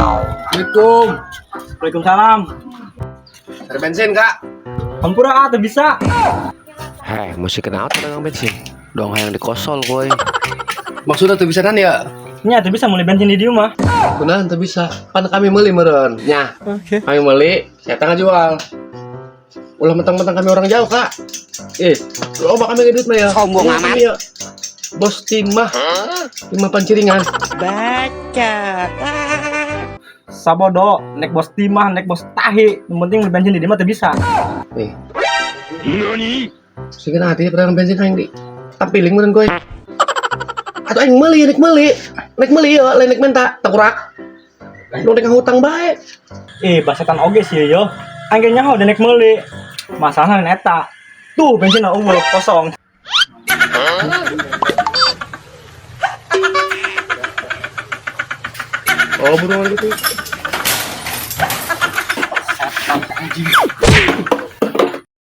Assalamualaikum. Waalaikumsalam. Ada bensin, Kak. Hampura ah, teu bisa. Heh, mesti kenal pedagang bensin. Dong hayang dikosol koy. Maksudnya tuh bisa nan ya? Nya teu bisa meuli bensin di dieu mah. Kunaon teu bisa. Pan kami meuli meureun. Nya. Oke. Kami meuli, saya tengah jual. Ulah mentang-mentang kami orang jauh, Kak. Eh, loba kami duit mah ya. Sombong Iya, amat. kami ya. Bos timah. Timah panciringan. Baca. Sabodo, nek bos timah, nek bos tahi, yang penting beli bensin di dieu mah teu bisa. Nih. Sing hati pedagang bensin hayang di tampiling meureun koy. Atau aing meuli, nek meuli. Nek meuli ya, lain nek menta, tengkurak. Lu nek ngutang bae. Eh, basetan oge sih yo. Aing ge nyaho nek meuli. Masalahna lain eta. Tuh bensin eueuh kosong. Oh, buruan gitu. Setan anjing.